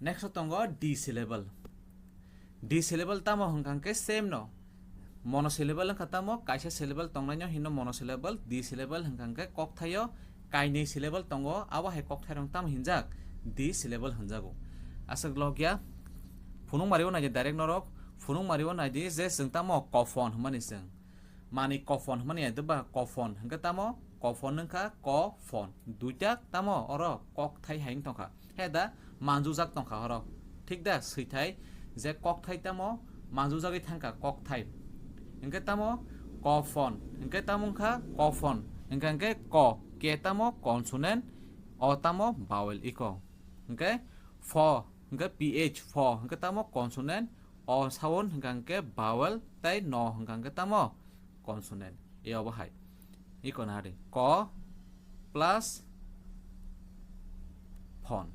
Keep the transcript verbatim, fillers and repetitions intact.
Next o tongo D syllable. D syllable tamo hwnkha hwnkhe same no. Monosyllable wngkha tamo, kaisa syllable tongnaino hino monosyllable, D syllable hwnkha hwnkhe kokthaio kainwi syllable tongo, abo hai kokthairok tamo hinjak, D syllable hinjago. Aswk logya, phunukmari o naidi direct norok, phunukmari o naidi je chwng tamo kophon hwnmani chwng. Mani kophon hwnmani aidwba kophon hwnkhe tamo, kophon wngkha kophon. Duita tamo oro kokthai hai wng tongkha. He da manjujak tongkha oro. Thik da swithai je kokthai tamo manjujagwi thangkha kokthai. Hwnkhe tamo kophon, hwnkhe tamo wngkha kophon. Hwnkhe hwnkhe ko, ke tamo consonant, o tamo vowel iko. Hwnkhe pho, hwnkhe P H, pho, hwnkhe tamo consonant, o sound hwnkha hwnkhe vowel tei no hwnkha hwnkhe tamo consonant. E obo hai. Iko nari. Ko plus phon.